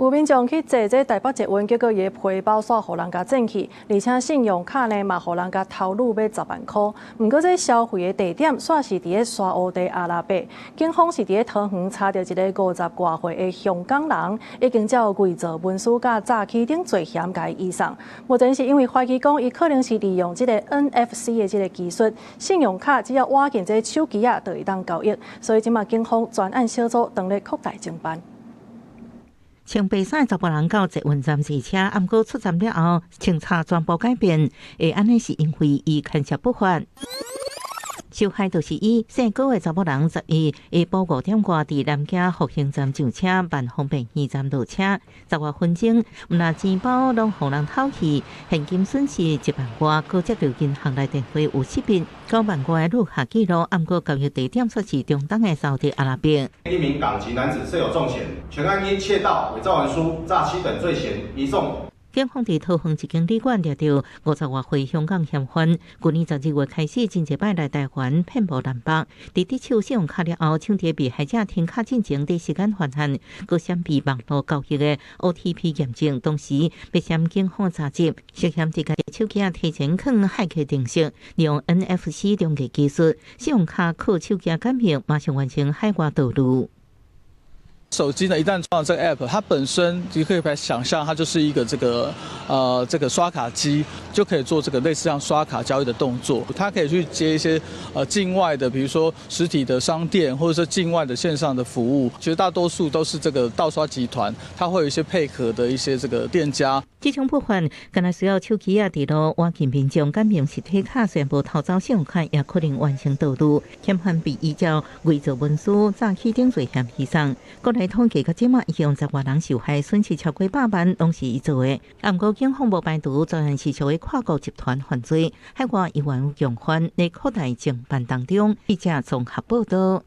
有民眾去坐這台北捷運，結果伊的皮包煞予人共剪去，而且信用卡呢嘛予人共偷擄欲10萬箍。毋過這消費的地點煞是佇咧沙烏地阿拉伯，警方是佇咧桃園查著一个50外歲的香港人，已經照偽造文書佮詐欺等罪嫌共伊移送。目前是因為懷疑講，伊可能是利用這个 NFC 的這个技術，信用卡只要倚近這个手機仔就會當交易，所以這馬警方專案小組當咧擴大偵辦。穿白衫的查埔人到捷運站坐車，毋過出站了後，穿插全部改變，會按呢是因為伊牽涉不法。受害就是伊姓高的查某人，11下晡5點外佇南京復興站上車，萬方便園站落車，10外分鐘，毋但錢包攏予人偷去，現金損失1萬外，閣接著銀行來電話有識別9萬外的錄下記錄，毋過交易地點卻是中東的沙特阿拉伯。一名港籍男子設有重嫌，全案因竊盜、偽造文書、詐欺等罪嫌移送。警方佇桃園一間旅館掠著50外歲香港嫌犯，舊年12月開始，真濟擺來台灣遍佈南北。佇得手信用卡了後，搶佇被害者填卡進前佇時間犯案，閣閃避網路交易的 OTP 驗證，同時欲閃警方查緝，涉嫌佇家己手機仔提前囥駭客程式，利用 NFC 中介技術，信用卡靠手機感應，馬上完成海外盜錄。手機呢，一旦裝了這個 app，它本身你可以來想象，它就是一個這個刷卡機，就可以做這個類似像刷卡交易的動作。它可以去接一些境外的，比如說實體的商店，或者說境外的線上的服務。絕大多數都是這個盜刷集團，它會有一些配合的一些這個店家。這種不法，敢若需要手機仔佇路倚近民眾感應實體卡，雖然無偷走信用卡，也可能完成盜錄。嫌犯被依照偽造文書、詐欺等罪嫌移送。國內統計到這馬已經10外人受害，損失超過百萬，攏是伊做的。毋過警方無排除專案是屬於跨國集團犯罪，海外猶原有共犯，咧擴大偵辦當中。記者綜合報道。